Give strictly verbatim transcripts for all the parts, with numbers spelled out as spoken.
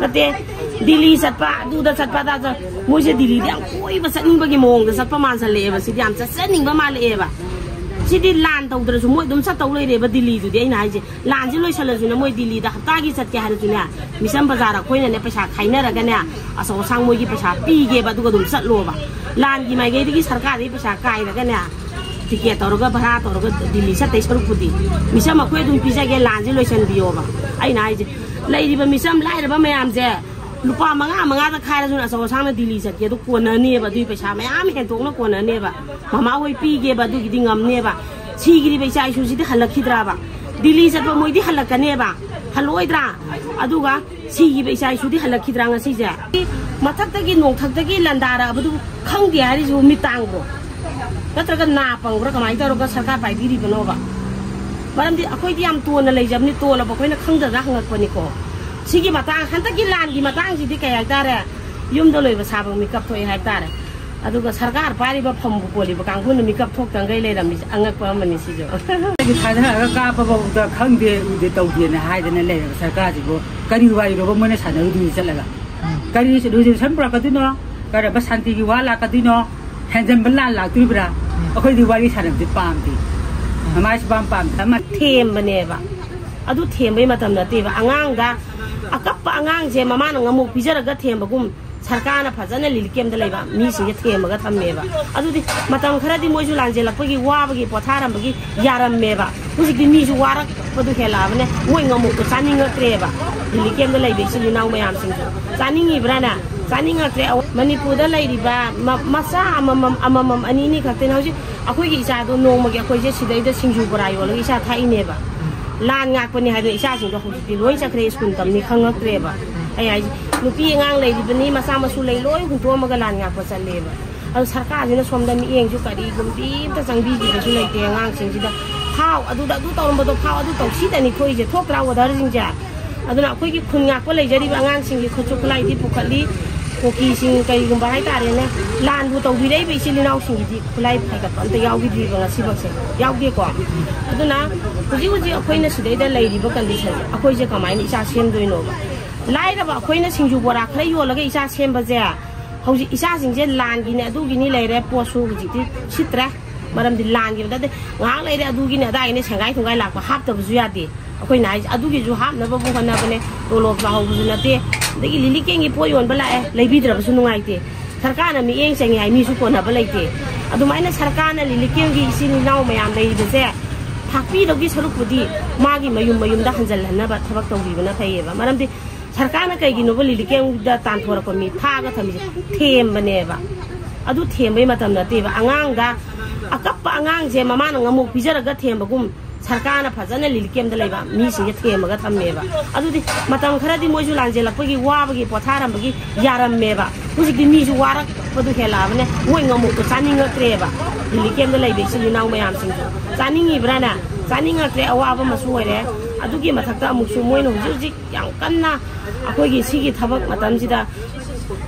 ꯅꯠꯇꯦ, ꯗꯤꯜꯂꯤ ꯆꯠꯄ, ꯑꯗꯨꯗ ꯆꯠꯄ, ꯑꯗꯥ ꯆꯠ-, ꯃꯣꯏꯁꯦ ꯗꯤꯜꯂꯤꯗ ꯌꯥꯝ ꯀꯣꯏꯕ ꯆꯠꯅꯤꯡꯕꯒꯤ ꯃꯑꯣꯡꯗ ꯆꯠꯄ ꯃꯥꯟꯁꯜꯂꯛꯑꯦꯕ꯫ ꯁꯤꯗꯤ ꯌꯥꯝ ꯆꯠꯆꯅꯤꯡꯕ ꯃꯥꯜꯂꯛꯑꯦꯕ꯫ ꯁꯤꯗꯤ ꯂꯥꯟ ꯇꯧꯗ꯭ꯔꯁꯨ ꯃꯣꯏ ꯑꯗꯨꯝ ꯆꯠꯇꯧ ꯂꯩꯔꯦꯕ ꯗꯤꯜꯂꯤꯗꯨꯗꯤ꯫ ꯑꯩꯅ ꯍꯥꯏꯁꯦ, ꯂꯥꯟꯁꯦ ꯂꯣꯏꯁꯜꯂꯁꯨꯅꯦ, ꯃꯣꯏ ꯗꯤꯜꯂꯤꯗ ꯍꯞꯇꯥꯒꯤ ꯆꯠꯀꯦ ꯍꯥꯏꯔꯁꯨꯅꯦ, ꯃꯤꯁꯝ ꯕꯖꯥꯔ ꯑꯩꯈꯣꯏꯅꯅꯦ ꯄꯩꯁꯥ ꯈꯥꯏꯅꯔꯒꯅꯦ, ꯑꯆꯧ ꯑꯁꯥꯡ ꯃꯣꯏꯒꯤ ꯄꯩꯁꯥ ꯄꯤꯒꯦꯕ, ꯑꯗꯨꯒ ꯑꯗꯨꯝ ꯆꯠꯂꯣꯕ꯫ ꯂꯥꯟꯒꯤ ꯃꯥꯏꯀꯩꯗꯒꯤ ꯁꯔꯀꯥꯔꯗꯒꯤ ꯄꯩꯁꯥ ꯀꯥꯏꯔꯒꯅꯦ, ꯇꯤꯀꯦꯠ ꯇꯧꯔꯒ ꯚꯔꯥ ꯇꯧꯔꯒ ꯗꯤꯜꯂꯤ ꯆꯠꯇꯩ ꯁꯔꯨꯛꯄꯨꯗꯤ, ꯃꯤꯁꯝ ꯑꯩꯈꯣꯏ ꯑꯗꯨꯝ ꯄꯤꯖꯒꯦ, ꯂꯥꯟꯁꯦ ꯂꯣꯏꯁꯟꯕꯤꯌꯣꯕ꯫ ꯑꯩꯅ ꯍꯥꯏꯁꯦ, ꯂꯩꯔꯤꯕ ꯃꯤꯁꯝ ꯂꯥꯏꯔꯕ ꯃꯌꯥꯝꯁꯦ ꯂꯨꯄꯥ ꯃꯉꯥ ꯃꯉꯥꯗ ꯈꯥꯏꯔꯁꯨꯅ ꯑꯆꯧ ꯑꯁꯥꯡꯅ ꯗꯤꯜꯂꯤ ꯆꯠꯀꯦ, ꯑꯗꯨ ꯀꯣꯟꯅꯅꯦꯕ, ꯑꯗꯨꯒꯤ ꯄꯩꯁꯥ ꯃꯌꯥꯝ ꯍꯦꯟꯇꯣꯛꯅ ꯀꯣꯟꯅꯅꯦꯕ꯫ ꯃꯃꯥ ꯍꯣꯏ ꯄꯤꯒꯦꯕ, ꯑꯗꯨꯒꯤꯗꯤ ꯉꯝꯅꯦꯕ꯫ ꯁꯤꯈ꯭ꯔꯤꯕ ꯏꯆꯥ ꯏꯁꯨꯁꯤꯗꯤ ꯍꯜꯂꯛꯈꯤꯗ꯭ꯔꯕ? ꯗꯤꯜꯂꯤ ꯆꯠꯄ ꯃꯣꯏꯗꯤ ꯍꯜꯂꯛꯀꯅꯦꯕ, ꯍꯜꯂꯛꯑꯣꯏꯗ꯭ꯔꯥ? ꯑꯗꯨꯒ ꯁꯤꯈꯤꯕ ꯏꯆꯥ ꯏꯁꯨꯗꯤ ꯍꯜꯂꯛꯈꯤꯗ꯭ꯔꯥ ꯉꯁꯤꯁꯦ? ꯃꯊꯛꯇꯒꯤ ꯅꯣꯡꯊꯛꯇꯒꯤ ꯂꯥꯟꯗꯥꯔꯛꯑꯕꯗꯨ ꯈꯪꯗꯦ ꯍꯥꯏꯔꯤꯁꯤꯕꯨ ꯃꯤꯠ ꯇꯥꯡꯕ꯭ꯔꯣ? ꯅꯠꯇ꯭ꯔꯒ ꯅꯥ ꯄꯪꯕ꯭ꯔꯥ? ꯀꯃꯥꯏꯅ ꯇꯧꯔꯒ ꯁꯔꯀꯥꯔ ꯄꯥꯏꯕꯤꯔꯤꯕꯅꯣꯕ? ꯃꯔꯝꯗꯤ ꯑꯩꯈꯣꯏꯗꯤ ꯌꯥꯝ ꯇꯣꯟꯅ ꯂꯩꯖꯕꯅꯤ, ꯇꯣꯜꯂꯕ ꯑꯩꯈꯣꯏꯅ ꯈꯪꯗꯗꯅ ꯍꯪꯉꯛꯄꯅꯤꯀꯣ꯫ ꯁꯤꯒꯤ ꯃꯇꯥꯡ, ꯍꯟꯗꯛꯀꯤ ꯂꯥꯟꯒꯤ ꯃꯇꯥꯡꯁꯤꯗꯤ ꯀꯩ ꯍꯥꯏꯇꯥꯔꯦ, ꯌꯨꯝꯗ ꯂꯣꯏꯕ ꯁꯥꯕ ꯃꯤꯀꯞ ꯊꯣꯛꯑꯦ ꯍꯥꯏꯇꯥꯔꯦ꯫ ꯑꯗꯨꯒ ꯁꯔꯀꯥꯔ ꯄꯥꯏꯔꯤꯕ ꯐꯝꯕꯨ ꯀꯣꯜꯂꯤꯕ ꯀꯥꯡꯕꯨꯅ ꯃꯤꯀꯞ ꯊꯣꯛꯇꯪꯒꯩ ꯂꯩꯔꯝꯃꯤꯁꯦ ꯑꯉꯛꯄ ꯑꯃꯅꯤ ꯁꯤꯁꯨ꯫ ꯑꯩꯒꯤ ꯊꯥꯗꯔꯒ ꯀꯥꯞꯄꯐꯥꯎꯗ ꯈꯪꯗꯦ, ꯎꯗꯦ, ꯇꯧꯗꯦꯅ ꯍꯥꯏꯗꯅ ꯂꯩꯔꯕ ꯁꯔꯀꯥꯔꯁꯤꯕꯨ ꯀꯔꯤ ꯋꯥꯔꯤꯅꯣꯕ ꯃꯣꯏꯅ ꯁꯥꯟꯅꯔꯨꯗꯣꯏꯁꯦ ꯆꯠꯂꯒ? ꯀꯔꯤ ꯔꯤꯖꯣꯂꯨꯁꯟ ꯄꯨꯔꯛꯀꯗꯣꯏꯅꯣ? ꯀꯔꯝꯕ ꯁꯥꯟꯇꯤꯒꯤ ꯋꯥ ꯂꯥꯛꯀꯗꯣꯏꯅꯣ? ꯍꯦꯟꯖꯟꯕ ꯂꯥꯟ ꯂꯥꯛꯇꯣꯔꯤꯕ꯭ꯔꯥ? ꯑꯩꯈꯣꯏꯗꯤ ꯋꯥꯔꯤ ꯁꯥꯟꯅꯕꯁꯦ ꯄꯥꯝꯗꯦ꯫ ꯃꯃꯥꯏ ꯁꯨꯄꯥꯝ ꯄꯥꯝꯗꯦ꯫ ꯑꯃ ꯊꯦꯝꯕꯅꯦꯕ꯫ ꯑꯗꯨ ꯊꯦꯝꯕꯩ ꯃꯇꯝ ꯅꯠꯇꯦꯕ꯫ ꯑꯉꯥꯡꯗ, ꯑꯀꯞꯄ ꯑꯉꯥꯡꯁꯦ ꯃꯃꯥꯅ ꯉꯥꯃꯨꯛ ꯄꯤꯖꯔꯒ ꯊꯦꯝꯕꯒꯨꯝ ꯁꯔꯀꯥꯔꯅ ꯐꯖꯅ ꯔꯤꯂꯤꯐ ꯀꯦꯝꯗ ꯂꯩꯕ ꯃꯤꯁꯤꯡꯁꯦ ꯊꯦꯝꯃꯒ ꯊꯝꯃꯦꯕ꯫ ꯑꯗꯨꯗꯤ ꯃꯇꯝ ꯈꯔꯗꯤ ꯃꯣꯏꯁꯨ ꯂꯥꯟꯖꯦꯜꯂꯛꯄꯒꯤ ꯋꯥꯕꯒꯤ ꯄꯣꯊꯥꯔꯝꯕꯒꯤ ꯌꯥꯔꯝꯃꯦꯕ꯫ ꯍꯧꯖꯤꯛꯇꯤ ꯃꯤꯁꯨ ꯋꯥꯔꯛꯄꯗꯨ ꯍꯦꯜꯂꯛꯑꯕꯅꯦ, ꯃꯣꯏ ꯉꯥꯃꯨꯛꯇꯣ ꯆꯥꯅꯤꯡꯉꯛꯇ꯭ꯔꯦꯕ꯫ ꯔꯤꯂꯤꯐ ꯀꯦꯝꯗ ꯂꯩꯕ ꯏꯆꯤꯜ ꯏꯅꯥꯎ ꯃꯌꯥꯝꯁꯤꯡꯁꯨ ꯆꯥꯅꯤꯡꯉꯤꯕ꯭ꯔꯥꯅꯦ? ꯆꯥꯅꯤꯡꯉꯛꯇ꯭ꯔꯦ꯫ ꯑꯋ-, ꯃꯅꯤꯄꯨꯔꯗ ꯂꯩꯔꯤꯕ ꯃ-, ꯃꯆꯥ ꯑꯃꯃꯝ, ꯑꯃꯃꯝ, ꯑꯅꯤ ꯑꯅꯤ ꯈꯛꯇꯅꯦ꯫ ꯍꯧꯖꯤꯛ ꯑꯩꯈꯣꯏꯒꯤ ꯏꯆꯥꯗꯣ ꯅꯣꯡꯃꯒꯤ ꯑꯩꯈꯣꯏꯁꯦ ꯁꯤꯗꯩꯗ ꯁꯤꯡꯖꯨ ꯕꯣꯔꯥ ꯌꯣꯜꯂꯒ ꯏꯆꯥ ꯊꯥꯛꯏꯅꯦꯕ꯫ ꯂꯥꯟ ꯉꯥꯛꯄꯅꯦ ꯍꯥꯏꯗꯅ ꯏꯆꯥꯁꯤꯡꯗꯣ ꯍꯧꯖꯤꯛꯇꯤ ꯂꯣꯏ ꯆꯠꯈ꯭ꯔꯦ, ꯁ꯭ꯀꯨꯜ ꯇꯝꯅꯤ ꯈꯪꯉꯛꯇ꯭ꯔꯦꯕ꯫ ꯑꯩ ꯍꯥꯏꯁꯦ, ꯅꯨꯄꯤ ꯑꯉꯥꯡ ꯂꯩꯔꯤꯕꯅꯤ, ꯃꯆꯥ ꯃꯁꯨ ꯂꯩ, ꯂꯣꯏ ꯍꯨꯟꯗꯣꯛꯑꯝꯃꯒ ꯂꯥꯟ ꯉꯥꯛꯄ ꯆꯠꯂꯦꯕ꯫ ꯑꯗꯨ ꯁꯔꯀꯥꯔꯁꯤꯅ ꯁꯣꯝꯗ ꯃꯤꯠꯌꯦꯡꯁꯨ ꯀꯔꯤꯒꯨꯝꯕꯤ ꯑꯝꯇ ꯆꯪꯕꯤꯈꯤꯕꯁꯨ ꯂꯩꯇꯦ꯫ ꯑꯉꯥꯡꯁꯤꯡꯁꯤꯗ ꯐꯥꯎ, ꯑꯗꯨꯗ ꯑꯗꯨ ꯇꯧꯔꯝꯕꯗꯣ ꯐꯥꯎ, ꯑꯗꯨ ꯇꯧꯁꯤꯗꯅꯤ ꯊꯣꯛꯏꯁꯦ, ꯊꯣꯛꯇ꯭ꯔꯥ ꯑꯣꯔꯗꯔꯁꯤꯡꯁꯦ? ꯑꯗꯨꯅ ꯑꯩꯈꯣꯏꯒꯤ ꯈꯨꯟ ꯉꯥꯛꯄ ꯂꯩꯖꯔꯤꯕ ꯑꯉꯥꯡꯁꯤꯡꯒꯤ ꯈꯨꯠꯁꯨ ꯈꯨꯠꯂꯥꯏꯗꯤ ꯄꯨꯈꯠꯂꯤ, ꯀꯨꯀꯤꯁꯤꯡ ꯀꯔꯤꯒꯨꯝꯕ ꯍꯥꯏꯇꯥꯔꯦꯅꯦ, ꯂꯥꯟꯕꯨ ꯇꯧꯕꯤꯔꯛꯏꯕ ꯏꯆꯤꯜ ꯏꯅꯥꯎꯁꯤꯡꯒꯤꯗꯤ ꯈꯨꯠꯂꯥꯏ ꯐꯒꯠꯄ ꯑꯝꯇ ꯌꯥꯎꯈꯤꯗ꯭ꯔꯤꯕ ꯉꯁꯤꯐꯥꯎꯁꯦ, ꯌꯥꯎꯗꯦꯀꯣ꯫ ꯑꯗꯨꯅ ꯍꯧꯖꯤꯛ ꯍꯧꯖꯤꯛ ꯑꯩꯈꯣꯏꯅ ꯁꯤꯗꯩꯗ ꯂꯩꯔꯤꯕ ꯀꯟꯗꯤꯁꯟꯁꯦ ꯑꯩꯈꯣꯏꯁꯦ ꯀꯃꯥꯏꯅ ꯏꯆꯥ ꯁꯦꯝꯗꯣꯏꯅꯣꯕ? ꯂꯥꯏꯔꯕ ꯑꯩꯈꯣꯏꯅ ꯁꯤꯡꯖꯨ ꯕꯣꯔꯥ ꯈꯔ ꯌꯣꯜꯂꯒ ꯏꯆꯥ ꯁꯦꯝꯕꯁꯦ, ꯍꯧꯖꯤꯛ ꯏꯆꯥꯁꯤꯡꯁꯦ ꯂꯥꯟꯒꯤꯅꯦ, ꯑꯗꯨꯒꯤꯅꯤ ꯂꯩꯔꯦ, ꯄꯣꯠꯁꯨ ꯍꯧꯖꯤꯛꯇꯤ ꯁꯤꯠꯇ꯭ꯔꯦ꯫ ꯃꯔꯝꯗꯤ ꯂꯥꯟꯒꯤ ꯃꯇꯝꯗ ꯉꯥꯏꯍꯥꯛ ꯂꯩꯔꯦ ꯑꯗꯨꯒꯤꯅꯦ ꯑꯗꯥꯒꯤꯅꯦ ꯁꯦꯡꯒꯥꯏ ꯊꯨꯡꯒꯥꯏ ꯂꯥꯛꯄ ꯍꯥꯞꯇꯕꯁꯨ ꯌꯥꯗꯦ꯫ ꯑꯩꯈꯣꯏꯅ ꯍꯥꯏꯁꯦ ꯑꯗꯨꯒꯤꯁꯨ ꯍꯥꯞꯅꯕꯕꯨ ꯍꯣꯠꯅꯕꯅꯦ, ꯇꯣꯂꯣꯞ ꯆꯥꯍꯧꯕꯁꯨ ꯅꯠꯇꯦ꯫ ꯑꯗꯒꯤ ꯂꯤꯂꯤ ꯀꯦꯟꯒꯤ ꯄꯣꯠ ꯌꯣꯟꯕ ꯂꯥꯛꯑꯦ, ꯂꯩꯕꯤꯗ꯭ꯔꯕꯁꯨ ꯅꯨꯡꯉꯥꯏꯇꯦ꯫ ꯁꯔꯀꯥꯔꯅ ꯃꯤꯠꯌꯦꯡ ꯆꯪꯉꯤ ꯍꯥꯏ ꯃꯤꯁꯨ ꯀꯣꯟꯅꯕ ꯂꯩꯇꯦ꯫ ꯑꯗꯨꯃꯥꯏꯅ ꯁꯔꯀꯥꯔꯅ ꯂꯤꯂꯤ ꯀꯦꯟꯒꯤ ꯏꯆꯤꯜ ꯏꯅꯥꯎ ꯃꯌꯥꯝ ꯂꯩꯔꯤꯕꯁꯦ ꯊꯥꯛꯄꯤꯗꯧꯒꯤ ꯁꯔꯨꯛꯄꯨꯗꯤ ꯃꯥꯒꯤ ꯃꯌꯨꯝ ꯃꯌꯨꯝꯗ ꯍꯟꯖꯜꯍꯟꯅꯕ ꯊꯕꯛ ꯇꯧꯕꯤꯕꯅ ꯐꯩꯌꯦꯕ꯫ ꯃꯔꯝꯗꯤ ꯁꯔꯀꯥꯔꯅ ꯀꯩꯒꯤꯅꯣꯕ ꯂꯤꯂꯤ ꯀꯦꯝꯗ ꯇꯥꯟꯊꯣꯔꯛꯄ ꯃꯤ ꯐꯥꯒ ꯊꯝꯃꯤꯁꯦ? ꯊꯦꯝꯕꯅꯦꯕ꯫ ꯑꯗꯨ ꯊꯦꯝꯕꯩ ꯃꯇꯝ ꯅꯠꯇꯦꯕ꯫ ꯑꯉꯥꯡꯗ, ꯑꯀꯞꯄ ꯑꯉꯥꯡꯁꯦ ꯃꯃꯥꯅ ꯉꯥꯃꯣꯛ ꯄꯤꯖꯔꯒ ꯊꯦꯝꯕꯒꯨꯝ ꯁꯔꯀꯥꯔꯅ ꯐꯖꯅ ꯂꯤꯂꯤ ꯀꯦꯝꯗ ꯂꯩꯕ ꯃꯤꯁꯤꯡꯁꯦ ꯊꯦꯝꯃꯒ ꯊꯝꯃꯦꯕ꯫ ꯑꯗꯨꯗꯤ ꯃꯇꯝ ꯈꯔꯗꯤ ꯃꯣꯏꯁꯨ ꯂꯥꯟꯖꯦꯜꯂꯛꯄꯒꯤ ꯋꯥꯕꯒꯤ ꯄꯣꯊꯥꯔꯝꯕꯒꯤ ꯌꯥꯔꯝꯃꯦꯕ꯫ ꯍꯧꯖꯤꯛꯇꯤ ꯃꯤꯁꯨ ꯋꯥꯔꯛꯄꯗꯨ ꯍꯦꯜꯂꯛꯑꯕꯅꯦ, ꯃꯣꯏ ꯉꯥꯃꯣꯛꯇꯣ ꯆꯥꯅꯤꯡꯉꯛꯇ꯭ꯔꯦꯕ꯫ ꯂꯤꯂꯤ ꯀꯦꯝꯗ ꯂꯩꯕ ꯏꯆꯤꯜ ꯏꯅꯥꯎ ꯃꯌꯥꯝꯁꯤꯡꯁꯨ ꯆꯥꯅꯤꯡꯉꯤꯕ꯭ꯔꯥꯅꯦ? ꯆꯥꯅꯤꯡꯉꯛꯇ꯭ꯔꯦ, ꯑꯋꯥꯕ ꯑꯃꯁꯨ ꯑꯣꯏꯔꯦ꯫ ꯑꯗꯨꯒꯤ ꯃꯊꯛꯇ ꯑꯃꯨꯛꯁꯨ ꯃꯣꯏꯅ ꯍꯧꯖꯤꯛ ꯍꯧꯖꯤꯛ ꯌꯥꯝ ꯀꯟꯅ ꯑꯩꯈꯣꯏꯒꯤ ꯁꯤꯒꯤ ꯊꯕꯛ ꯃꯇꯝꯁꯤꯗ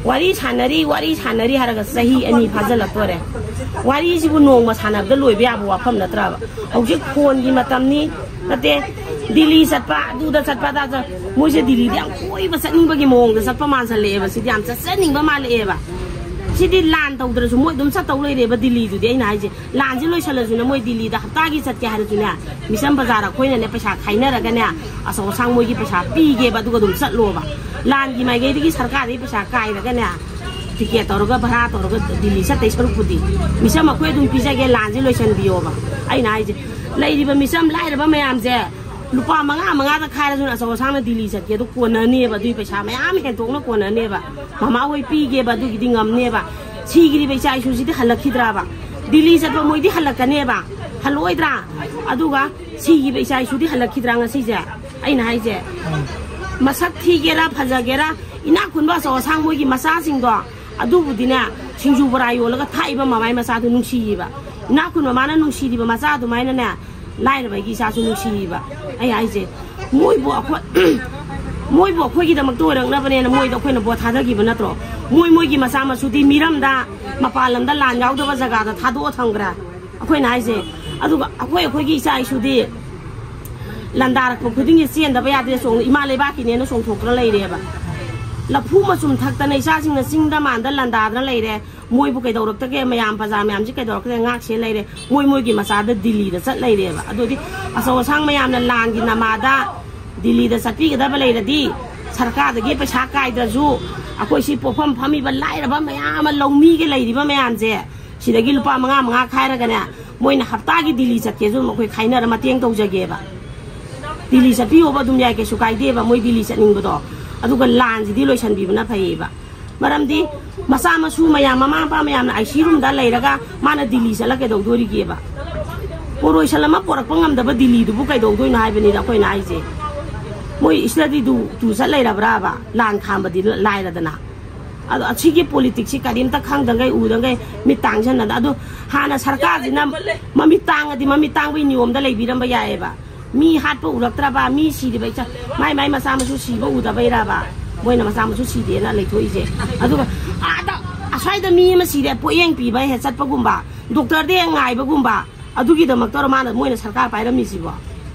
ꯋꯥꯔꯤ ꯁꯥꯟꯅꯔꯤ, ꯋꯥꯔꯤ ꯁꯥꯟꯅꯔꯤ ꯍꯥꯏꯔꯒ ꯆꯍꯤ ꯑꯅꯤ ꯐꯥꯖꯤꯜꯂꯛꯇꯣꯔꯦ꯫ ꯋꯥꯔꯤꯁꯤꯕꯨ ꯅꯣꯡꯃ ꯁꯥꯟꯅꯕꯗ ꯂꯣꯏꯕ ꯌꯥꯕ ꯋꯥꯐꯝ ꯅꯠꯇ꯭ꯔꯕ? ꯍꯧꯖꯤꯛ ꯐꯣꯟꯒꯤ ꯃꯇꯝꯅꯤ, ꯅꯠꯇꯦ, ꯗꯤꯜꯂꯤ ꯆꯠꯄ, ꯑꯗꯨꯗ ꯆꯠꯄ, ꯑꯗꯥ ꯆꯠ-, ꯃꯣꯏꯁꯦ ꯗꯤꯜꯂꯤꯗ ꯌꯥꯝ ꯀꯣꯏꯕ ꯆꯠꯅꯤꯡꯕꯒꯤ ꯃꯑꯣꯡꯗ ꯆꯠꯄ ꯃꯥꯟꯁꯜꯂꯛꯑꯦꯕ꯫ ꯁꯤꯗꯤ ꯌꯥꯝ ꯆꯠꯆꯅꯤꯡꯕ ꯃꯥꯜꯂꯛꯑꯦꯕ꯫ ꯁꯤꯗꯤ ꯂꯥꯟ ꯇꯧꯗ꯭ꯔꯁꯨ ꯃꯣꯏ ꯑꯗꯨꯝ ꯆꯠꯇꯧ ꯂꯩꯔꯦꯕ ꯗꯤꯜꯂꯤꯗꯨꯗꯤ꯫ ꯑꯩꯅ ꯍꯥꯏꯁꯦ, ꯂꯥꯟꯁꯦ ꯂꯣꯏꯁꯜꯂꯁꯨꯅꯦ, ꯃꯣꯏ ꯗꯤꯜꯂꯤꯗ ꯍꯞꯇꯥꯒꯤ ꯆꯠꯀꯦ ꯍꯥꯏꯔꯁꯨꯅꯦ, ꯃꯤꯆꯝ ꯕꯖꯥꯔ ꯑꯩꯈꯣꯏꯅꯅꯦ ꯄꯩꯁꯥ ꯈꯥꯏꯅꯔꯒꯅꯦ, ꯑꯆꯧ ꯑꯁꯥꯡ ꯃꯣꯏꯒꯤ ꯄꯩꯁꯥ ꯄꯤꯒꯦꯕ, ꯑꯗꯨꯒ ꯑꯗꯨꯝ ꯆꯠꯂꯣꯕ꯫ ꯂꯥꯟꯒꯤ ꯃꯥꯏꯀꯩꯗꯒꯤ ꯁꯔꯀꯥꯔꯗꯒꯤ ꯄꯩꯁꯥ ꯀꯥꯏꯔꯒꯅꯦ, ꯇꯤꯀꯦꯠ ꯇꯧꯔꯒ, ꯚꯔꯥ ꯇꯧꯔꯒ ꯗꯤꯜꯂꯤ ꯆꯠꯇꯩ ꯁꯔꯨꯛꯄꯨꯗꯤ, ꯃꯤꯆꯝ ꯑꯩꯈꯣꯏ ꯑꯗꯨꯝ ꯄꯤꯖꯒꯦ, ꯂꯥꯟꯁꯦ ꯂꯣꯏꯁꯟꯕꯤꯌꯣꯕ꯫ ꯑꯩꯅ ꯍꯥꯏꯁꯦ, ꯂꯩꯔꯤꯕ ꯃꯤꯆꯝ ꯂꯥꯏꯔꯕ ꯃꯌꯥꯝꯁꯦ ꯂꯨꯄꯥ ꯃꯉꯥ ꯃꯉꯥꯗ ꯈꯥꯏꯔꯁꯨꯅ ꯑꯆꯧ ꯑꯁꯥꯡꯅ ꯗꯤꯜꯂꯤ ꯆꯠꯀꯦ, ꯑꯗꯨ ꯀꯣꯟꯅꯅꯦꯕ, ꯑꯗꯨꯒꯤ ꯄꯩꯁꯥ ꯃꯌꯥꯝ ꯍꯦꯟꯇꯣꯛꯅ ꯀꯣꯟꯅꯅꯦꯕ꯫ ꯃꯃꯥ ꯍꯣꯏ ꯄꯤꯒꯦꯕ, ꯑꯗꯨꯒꯤꯗꯤ ꯉꯝꯅꯦꯕ꯫ ꯁꯤꯈ꯭ꯔꯤꯕ ꯏꯆꯥ ꯏꯁꯨꯁꯤꯗꯤ ꯍꯜꯂꯛꯈꯤꯗ꯭ꯔꯕ? ꯗꯤꯜꯂꯤ ꯆꯠꯄ ꯃꯣꯏꯗꯤ ꯍꯜꯂꯛꯀꯅꯦꯕ, ꯍꯜꯂꯛꯑꯣꯏꯗ꯭ꯔꯥ? ꯑꯗꯨꯒ ꯁꯤꯈꯤꯕ ꯏꯆꯥ ꯏꯁꯨꯗꯤ ꯍꯜꯂꯛꯈꯤꯗ꯭ꯔꯥ ꯉꯁꯤꯁꯦ? ꯑꯩꯅ ꯍꯥꯏꯁꯦ, ꯃꯁꯛ ꯊꯤꯒꯦꯔꯥ ꯐꯖꯒꯦꯔꯥ, ꯏꯅꯥꯛ ꯈꯨꯟꯕ ꯑꯆꯧ ꯑꯁꯥꯡ ꯃꯣꯏꯒꯤ ꯃꯆꯥꯁꯤꯡꯗꯣ, ꯑꯗꯨꯕꯨꯗꯤꯅꯦ, ꯁꯤꯡꯖꯨ ꯕꯣꯔꯥ ꯌꯣꯜꯂꯒ ꯊꯥꯛꯏꯕ ꯃꯃꯥꯏ ꯃꯆꯥꯗꯣ ꯅꯨꯡꯁꯤꯌꯦꯕ꯫ ꯏꯅꯥꯛ ꯈꯨꯟꯕ ꯃꯥꯅ ꯅꯨꯡꯁꯤꯔꯤꯕ ꯃꯆꯥ ꯑꯗꯨꯃꯥꯏꯅꯅꯦ, ꯂꯥꯏꯔꯕꯒꯤ ꯏꯆꯥꯁꯨ ꯅꯨꯡꯁꯤꯌꯦꯕ꯫ ꯑꯩ ꯍꯥꯏꯁꯦ, ꯃꯣꯏꯕꯨ ꯑꯩꯈꯣꯏ, ꯃꯣꯏꯕꯨ ꯑꯩꯈꯣꯏꯒꯤꯗꯃꯛꯇ ꯑꯣꯏꯔꯛꯅꯕꯅꯦꯅ ꯃꯣꯏꯗ ꯑꯩꯈꯣꯏꯅ ꯚꯣꯠ ꯊꯥꯗꯈꯤꯕ ꯅꯠꯇ꯭ꯔꯣ? ꯃꯣꯏ, ꯃꯣꯏꯒꯤ ꯃꯆꯥ ꯃꯁꯨꯗꯤ ꯃꯤꯔꯝꯗ, ꯃꯄꯥꯟ ꯂꯝꯗ ꯂꯥꯟ ꯌꯥꯎꯗꯕ ꯖꯒꯥꯗ ꯊꯥꯗꯣꯛꯑ ꯊꯝꯈ꯭ꯔꯦ꯫ ꯑꯩꯈꯣꯏꯅ ꯍꯥꯏꯁꯦ, ꯑꯗꯨꯒ ꯑꯩꯈꯣꯏ, ꯑꯩꯈꯣꯏꯒꯤ ꯏꯆꯥ ꯏꯁꯨꯗꯤ ꯂꯥꯟꯗꯥꯔꯛꯄ ꯈꯨꯗꯤꯡꯒꯤ ꯆꯦꯟꯗꯕ ꯌꯥꯗꯦ, ꯆꯣꯡ-, ꯏꯃꯥ ꯂꯩꯕꯥꯛꯀꯤꯅꯦꯅ ꯆꯣꯡꯊꯣꯛꯇꯅ ꯂꯩꯔꯦꯕ꯫ ꯂꯐꯨ ꯃꯆꯨꯝ ꯊꯛꯇꯅ ꯏꯆꯥꯁꯤꯡꯅ ꯆꯤꯡꯗ ꯃꯥꯟꯗ ꯂꯥꯟꯗꯥꯗꯅ ꯂꯩꯔꯦ꯫ ꯃꯣꯏꯕꯨ ꯀꯩꯗꯧꯔꯛꯇꯒꯦ? ꯃꯌꯥꯝ, ꯄ꯭ꯔꯖꯥ ꯃꯌꯥꯝꯁꯤ ꯀꯩꯗꯧꯔꯛꯇꯒꯦ? ꯉꯥꯛ ꯁꯦꯟ ꯂꯩꯔꯦ꯫ ꯃꯣꯏ ꯃꯣꯏꯒꯤ ꯃꯆꯥꯗ ꯗꯤꯜꯂꯤꯗ ꯆꯠ ꯂꯩꯔꯦꯕ꯫ ꯑꯗꯨꯗꯤ ꯑꯆꯧ ꯑꯁꯥꯡ ꯃꯌꯥꯝꯅ ꯂꯥꯟꯒꯤ ꯅꯃꯥꯗ ꯗꯤꯜꯂꯤꯗ ꯆꯠꯄꯤꯒꯗꯕ ꯂꯩꯔꯗꯤ, ꯁꯔꯀꯥꯔꯗꯒꯤ ꯄꯩꯁꯥ ꯀꯥꯏꯗ꯭ꯔꯁꯨ, ꯑꯩꯈꯣꯏ ꯁꯤ ꯄꯣꯛꯐꯝ ꯐꯝꯃꯤꯕ ꯂꯥꯏꯔꯕ ꯃꯌꯥꯝ ꯑꯃ, ꯂꯧꯃꯤꯒ ꯂꯩꯔꯤꯕ ꯃꯌꯥꯝꯁꯦ, ꯁꯤꯗꯒꯤ ꯂꯨꯄꯥ ꯃꯉꯥ ꯃꯉꯥ ꯈꯥꯏꯔꯒꯅꯦ, ꯃꯣꯏꯅ ꯍꯞꯇꯥꯒꯤ ꯗꯤꯜꯂꯤ ꯆꯠꯀꯦꯁꯨ ꯑꯗꯨꯝ ꯑꯩꯈꯣꯏ ꯈꯥꯏꯅꯔ ꯃꯇꯦꯡ ꯇꯧꯖꯒꯦꯕ꯫ ꯗꯤꯜꯂꯤ ꯆꯠꯄꯤꯌꯣꯕ ꯑꯗꯨꯝ ꯌꯥꯏ, ꯀꯩꯁꯨ ꯀꯥꯏꯗꯦꯕ, ꯃꯣꯏ ꯗꯤꯜꯂꯤ ꯆꯠꯅꯤꯡꯕꯗꯣ꯫ ꯑꯗꯨꯒ ꯂꯥꯟꯁꯤꯗꯤ ꯂꯣꯏꯁꯟꯕꯤꯕꯅ ꯐꯩꯌꯦꯕ꯫ ꯃꯔꯝꯗꯤ ꯃꯆꯥ ꯃꯁꯨ ꯃꯌꯥꯝ, ꯃꯃꯥ ꯃꯄꯥ ꯃꯌꯥꯝꯅ ꯑꯥꯏ ꯁꯤ ꯔꯨꯝꯗ ꯂꯩꯔꯒ ꯃꯥꯅ ꯗꯤꯜꯂꯤ ꯆꯠꯂ ꯀꯩꯗꯧꯗꯣꯔꯤꯒꯦꯕ? ꯄꯣꯔꯣꯏꯁꯟ ꯑꯃ ꯄꯣꯔꯛꯄ ꯉꯝꯗꯕ ꯗꯤꯜꯂꯤꯗꯨꯕꯨ ꯀꯩꯗꯧꯗꯣꯏꯅꯣ ꯍꯥꯏꯕꯅꯤꯗ ꯑꯩꯈꯣꯏꯅ ꯍꯥꯏꯁꯦ꯫ ꯃꯣꯏ ꯏꯁꯇꯗꯤ ꯇꯨ, ꯇꯨ ꯆꯠ ꯂꯩꯔꯕ꯭ꯔꯥꯕ? ꯂꯥꯟ ꯈꯥꯝꯕꯗꯤ ꯂꯥꯏꯔꯗꯅ꯫ ꯑꯗꯣ ꯑꯁꯤꯒꯤ ꯄꯣꯂꯤꯇꯤꯛꯁꯁꯤ ꯀꯔꯤꯝꯇ ꯈꯪꯗꯉꯩ ꯎꯗꯉꯩ ꯃꯤꯠ ꯇꯥꯡꯁꯟꯅꯗ꯫ ꯑꯗꯣ ꯍꯥꯟꯅ ꯁꯔꯀꯥꯔꯁꯤꯅ ꯃꯃꯤꯠ ꯇꯥꯡꯉꯗꯤ ꯃꯃꯤꯠ ꯇꯥꯡꯕꯒꯤ ꯅꯤꯌꯣꯝꯗ ꯂꯩꯕꯤꯔꯝꯕ ꯌꯥꯏꯌꯦꯕ꯫ ꯃꯤ ꯍꯥꯠꯄ ꯎꯔꯛꯇ꯭ꯔꯕ, ꯃꯤ ꯁꯤꯔꯤꯕ ꯏꯆꯥ, ꯃꯥꯏ ꯃꯥꯏ ꯃꯆꯥ ꯃꯁꯨ ꯁꯤꯕ ꯎꯗꯕꯩꯔꯕ ꯃꯣꯏꯅ ꯃꯆꯥ ꯃꯁꯨ ꯁꯤꯗꯦꯅ ꯂꯩꯊꯣꯛꯏꯁꯦ? ꯑꯗꯨꯒ ꯑꯥꯗ ꯑꯁ꯭ꯋꯥꯏꯗ ꯃꯤ ꯑꯃ ꯁꯤꯔꯦ, ꯄꯣꯠꯌꯦꯡ ꯄꯤꯕ ꯍꯦꯛ ꯆꯠꯄꯒꯨꯝꯕ, ꯗꯣꯛꯇꯔꯗ ꯍꯦꯛ ꯉꯥꯏꯕꯒꯨꯝꯕ, ꯑꯗꯨꯒꯤꯗꯃꯛꯇꯔꯣ ꯃꯥꯅ, ꯃꯣꯏꯅ ꯁꯔꯀꯥꯔ ꯄꯥꯏꯔꯝꯃꯤꯁꯤꯕꯣ?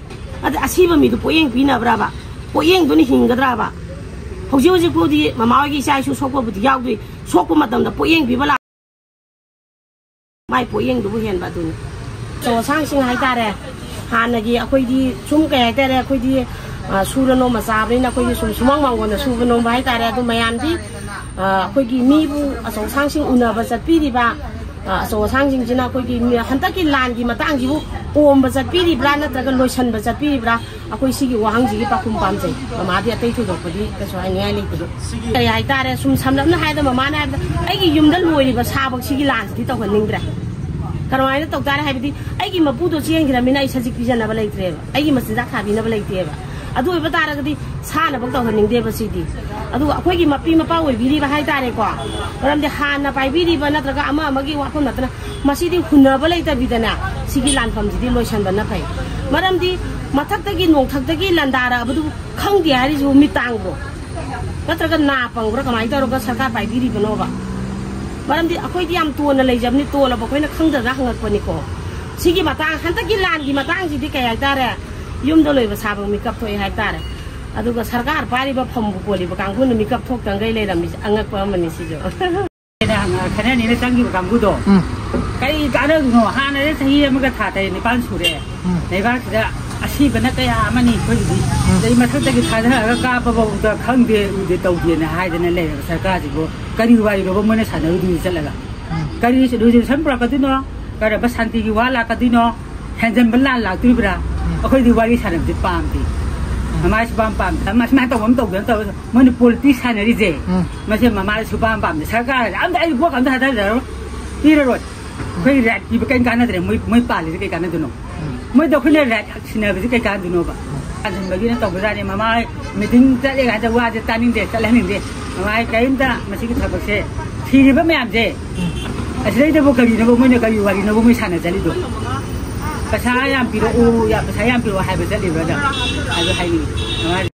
ꯑꯗ ꯑꯁꯤꯕ ꯃꯤꯗꯨ ꯄꯣꯠꯌꯦꯡ ꯄꯤꯅꯕ꯭ꯔꯕ? ꯄꯣꯠꯌꯦꯡꯗꯨꯅ ꯍꯤꯡꯒꯗ꯭ꯔꯕ? ꯍꯧꯖꯤꯛ ꯍꯧꯖꯤꯛ ꯐꯥꯎꯗꯤ ꯃꯃꯥ ꯍꯣꯏꯒꯤ ꯏꯆꯥ ꯏꯁꯨ ꯁꯣꯛꯄꯕꯨꯗꯤ ꯌꯥꯎꯗ꯭ꯔꯤ, ꯁꯣꯛꯄ ꯃꯇꯝꯗ ꯄꯣꯠꯌꯦꯡ ꯄꯤꯕ ꯂꯥꯛ-, ꯃꯥꯏ ꯄꯣꯠꯌꯦꯡꯗꯨꯕꯨ ꯍꯦꯟꯕ ꯑꯗꯨꯅꯤ꯫ ꯑꯆꯧ ꯑꯁꯥꯡꯁꯤꯡ ꯍꯥꯏꯇꯥꯔꯦ, ꯍꯥꯟꯅꯒꯤ ꯑꯩꯈꯣꯏꯗꯤ ꯁꯨꯝ ꯀꯩ ꯍꯥꯏꯇꯥꯔꯦ, ꯑꯩꯈꯣꯏꯗꯤ, ꯑ, ꯁꯨꯔ ꯅꯣꯝꯃ ꯆꯥꯕꯅꯤꯅ ꯑꯩꯈꯣꯏꯗꯤ ꯁꯨꯝ ꯁꯨꯃꯥꯡ ꯃꯥꯡꯒꯣꯟꯗ ꯁꯨꯕ ꯅꯣꯝꯕ ꯍꯥꯏꯇꯥꯔꯦ꯫ ꯑꯗꯨ ꯃꯌꯥꯝꯗꯤ, ꯑ, ꯑꯩꯈꯣꯏꯒꯤ ꯃꯤꯕꯨ, ꯑꯆꯧ ꯑꯁꯥꯡꯁꯤꯡ ꯎꯅꯕ ꯆꯠꯄꯤꯔꯤꯕ, ꯑ, ꯑꯆꯧ ꯑꯁꯥꯡꯁꯤꯡꯁꯤꯅ ꯑꯩꯈꯣꯏꯒꯤ ꯃꯤ-, ꯍꯟꯗꯛꯀꯤ ꯂꯥꯟꯒꯤ ꯃꯇꯥꯡꯁꯤꯕꯨ ꯑꯣꯝꯕ ꯆꯠꯄꯤꯔꯤꯕ꯭ꯔꯥ ꯅꯠꯇ꯭ꯔꯒ ꯂꯣꯏꯁꯟꯕ ꯆꯠꯄꯤꯔꯤꯕ꯭ꯔꯥ? ꯑꯩꯈꯣꯏ ꯁꯤꯒꯤ ꯋꯥꯍꯪꯁꯤꯒꯤ ꯄꯥꯎꯈꯨꯝ ꯄꯥꯝꯖꯩ꯫ ꯃꯃꯥꯗꯤ ꯑꯇꯩ ꯊꯣꯏꯗꯣꯛꯄꯗꯤ ꯀꯩꯁꯨ ꯍꯥꯏꯅꯤꯡꯉꯥꯏ ꯂꯩꯇꯦ꯫ ꯀꯔꯤ ꯍꯥꯏꯇꯥꯔꯦ, ꯁꯨꯝ ꯁꯝꯂꯞꯅ ꯍꯥꯏꯔꯕꯗ, ꯃꯃꯥꯅ ꯍꯥꯏꯔꯕꯗ, ꯑꯩꯒꯤ ꯌꯨꯝꯗ ꯂꯣꯏꯔꯤꯕ ꯁꯥꯕꯛꯁꯤꯒꯤ ꯂꯥꯟꯁꯤꯗꯤ ꯇꯧꯍꯟꯅꯤꯡꯗ꯭ꯔꯦ꯫ ꯀꯔꯝꯍꯥꯏꯅ ꯇꯧ ꯇꯥꯔꯦ ꯍꯥꯏꯕꯗꯤ, ꯑꯩꯒꯤ ꯃꯄꯨꯗꯣ ꯆꯦꯟꯈ꯭ꯔꯃꯤꯅ ꯑꯩ ꯁꯖꯤꯛ ꯄꯤꯖꯅꯕ ꯂꯩꯇ꯭ꯔꯦꯕ, ꯑꯩꯒꯤ ꯃꯆꯤꯟꯖꯥꯛ ꯊꯥꯕꯤꯅꯕ ꯂꯩꯇꯦꯕ꯫ ꯑꯗꯨ ꯑꯣꯏꯕ ꯇꯥꯔꯒꯗꯤ ꯁꯥꯅꯕ ꯇꯧꯍꯟꯅꯤꯡꯗꯦꯕ ꯁꯤꯗꯤ꯫ ꯑꯗꯨꯒ ꯑꯩꯈꯣꯏꯒꯤ ꯃꯄꯤ ꯃꯄꯥ ꯑꯣꯏꯕꯤꯔꯤꯕ ꯍꯥꯏꯇꯥꯔꯦꯀꯣ, ꯃꯔꯝꯗꯤ ꯍꯥꯟꯅ ꯄꯥꯏꯕꯤꯔꯤꯕ ꯅꯠꯇ꯭ꯔꯒ ꯑꯃ ꯑꯃꯒꯤ ꯋꯥꯐꯝ ꯅꯠꯇꯅ, ꯃꯁꯤꯗꯤ ꯍꯨꯟꯅꯕ ꯂꯩꯇꯕꯤꯗꯅꯦ, ꯁꯤꯒꯤ ꯂꯥꯟꯐꯝꯁꯤꯗꯤ ꯂꯣꯏꯁꯟꯕꯅ ꯐꯩ꯫ ꯃꯔꯝꯗꯤ ꯃꯊꯛꯇꯒꯤ ꯅꯣꯡꯊꯛꯇꯒꯤ ꯂꯥꯟꯗꯥꯔꯛꯑꯕꯗꯨ ꯈꯪꯗꯦ ꯍꯥꯏꯔꯤꯁꯤꯕꯨ ꯃꯤꯠ ꯇꯥꯡꯕ꯭ꯔꯣ? ꯅꯠꯇ꯭ꯔꯒ ꯅꯥ ꯄꯪꯕ꯭ꯔꯥ? ꯀꯃꯥꯏꯅ ꯇꯧꯔꯒ ꯁꯔꯀꯥꯔ ꯄꯥꯏꯕꯤꯔꯤꯕꯅꯣꯕ? ꯃꯔꯝꯗꯤ ꯑꯩꯈꯣꯏꯗꯤ ꯌꯥꯝ ꯇꯣꯟꯅ ꯂꯩꯖꯕꯅꯤ, ꯇꯣꯜꯂꯕ ꯑꯩꯈꯣꯏꯅ ꯈꯪꯗꯗꯅ ꯍꯪꯉꯛꯄꯅꯤꯀꯣ꯫ ꯁꯤꯒꯤ ꯃꯇꯥꯡ, ꯍꯟꯗꯛꯀꯤ ꯂꯥꯟꯒꯤ ꯃꯇꯥꯡꯁꯤꯗꯤ ꯀꯩ ꯍꯥꯏꯇꯥꯔꯦ, ꯌꯨꯝꯗ ꯂꯣꯏꯕ ꯁꯥꯕ ꯃꯤꯀꯞ ꯊꯣꯛꯑꯦ ꯍꯥꯏꯇꯥꯔꯦ꯫ ꯑꯗꯨꯒ ꯁꯔꯀꯥꯔ ꯄꯥꯏꯔꯤꯕ ꯐꯝꯕꯨ ꯀꯣꯜꯂꯤꯕ ꯀꯥꯡꯕꯨꯅ ꯃꯤꯀꯞ ꯊꯣꯛꯇꯪꯒꯩ ꯂꯩꯔꯝꯃꯤꯁꯦ ꯑꯉꯛꯄ ꯑꯃꯅꯤ ꯁꯤꯁꯨ꯫ ꯈꯦꯅꯅꯤꯅ ꯆꯪꯈꯤꯕ ꯀꯥꯡꯕꯨꯗꯣ, ꯎꯝ꯫ ꯀꯔꯤ ꯀꯥꯟꯅꯗꯣꯏꯅꯣ? ꯍꯥꯟꯅꯗꯤ ꯆꯍꯤ ꯑꯃꯒ ꯊꯥ ꯇꯔꯦꯠ ꯅꯤꯄꯥꯜ ꯁꯨꯔꯦ꯫ ꯎꯝ꯫ ꯂꯩꯕꯥꯛꯁꯤꯗ ꯑꯁꯤꯕꯅ ꯀꯌꯥ ꯑꯃꯅꯤ ꯑꯩꯈꯣꯏꯒꯤꯗꯤ꯫ ꯎꯝ꯫ ꯑꯗꯩ ꯃꯊꯛꯇꯒꯤ ꯊꯥꯗꯔꯒ ꯀꯥꯞꯄꯐꯥꯎꯗ ꯈꯪꯗꯦ, ꯎꯗꯦ, ꯇꯧꯗꯦꯅ ꯍꯥꯏꯗꯅ ꯂꯩꯔꯕ ꯁꯔꯀꯥꯔꯁꯤꯕꯨ ꯀꯔꯤ ꯋꯥꯔꯤꯅꯣꯕ ꯃꯣꯏꯅ ꯁꯥꯟꯅꯔꯨꯗꯣꯏꯁꯦ ꯆꯠꯂꯒ? ꯎꯝ꯫ ꯀꯔꯤ resolution ꯄꯨꯔꯛꯀꯗꯣꯏꯅꯣ? ꯀꯔꯝꯕ ꯁꯥꯟꯇꯤꯒꯤ ꯋꯥ ꯂꯥꯛꯀꯗꯣꯏꯅꯣ? ꯍꯦꯟꯖꯟꯕ ꯂꯥꯟ ꯂꯥꯛꯇꯣꯔꯤꯕ꯭ꯔꯥ? ꯎꯝ꯫ ꯑꯩꯈꯣꯏꯗꯤ ꯋꯥꯔꯤ ꯁꯥꯟꯅꯕꯁꯦ ꯄꯥꯝꯗꯦ꯫ ꯎꯝ꯫ ꯃꯃꯥ ꯁꯨꯄꯥꯝ ꯄꯥꯝꯗꯦ꯫ ꯑꯃ ꯁꯨꯃꯥꯏꯅ ꯇꯧꯕ ꯑꯃ ꯇꯧꯗꯦ, ꯑꯃ ꯇꯧꯕ꯫ ꯃꯣꯏꯅ politics ꯁꯥꯟꯅꯔꯤꯁꯦ, ꯎꯝ꯫ ꯃꯁꯤ ꯃꯃꯥꯗ ꯁꯨꯄꯥꯝ ꯄꯥꯝꯗꯦ꯫ ꯁꯔꯀꯥꯔ ꯑꯝꯇ ꯑꯩ ꯚꯣꯠ ꯑꯝꯇ ꯊꯥꯗꯔꯔꯣꯏ, ꯄꯤꯔꯔꯣꯏ꯫ ꯑꯩꯈꯣꯏ right ꯄꯤꯕ ꯀꯩꯝ ꯀꯥꯟꯅꯗ꯭ꯔꯦ꯫ ꯃꯣꯏ, ꯃꯣꯏ ꯄꯥꯜꯂꯤꯁꯦ ꯀꯩ ꯀꯥꯟꯅꯗꯣꯏꯅꯣ? ꯎꯝ꯫ ꯃꯣꯏꯗ ꯑꯩꯈꯣꯏꯅ right ꯁꯤꯟꯅꯕꯁꯦ ꯀꯩ ꯀꯥꯟꯗꯣꯏꯅꯣꯕ? ꯎꯝ꯫ ꯇꯥꯟꯁꯤꯟꯕꯒꯤꯅ ꯇꯧꯕꯖꯥꯠꯅꯤ꯫ ꯃꯃꯥ meeting ꯆꯠꯂꯦ ꯀꯥꯏꯅ ꯋꯥꯁꯦ ꯇꯥꯅꯤꯡꯗꯦ, ꯆꯠꯍꯟꯅꯤꯡꯗꯦ꯫ ꯃꯃꯥ ꯀꯔꯤꯝꯇ ꯃꯁꯤꯒꯤ ꯊꯕꯛꯁꯦ ꯊꯤꯔꯤꯕ ꯃꯌꯥꯝꯁꯦ, ꯎꯝ꯫ ꯑꯁꯤꯗꯩꯗꯕꯨ ꯀꯔꯤꯅꯣꯕ ꯃꯣꯏꯅ ꯀꯔꯤ ꯋꯥꯔꯤꯅꯣꯕ ꯃꯣꯏ ꯁꯥꯟꯅꯖꯔꯤꯗꯣ? ꯄꯩꯁꯥ ꯌꯥꯝ ꯄꯤꯔꯛꯎ, ꯌꯥ-, ꯄꯩꯁꯥ ꯌꯥꯝ ꯄꯤꯔꯛꯑꯣ ꯍꯥꯏꯕ ꯆꯠꯂꯤꯕ꯭ꯔꯥ ꯑꯗ? ꯑꯗꯨ ꯍꯥꯏꯅꯤꯡꯉꯤ꯫ ꯃꯃꯥ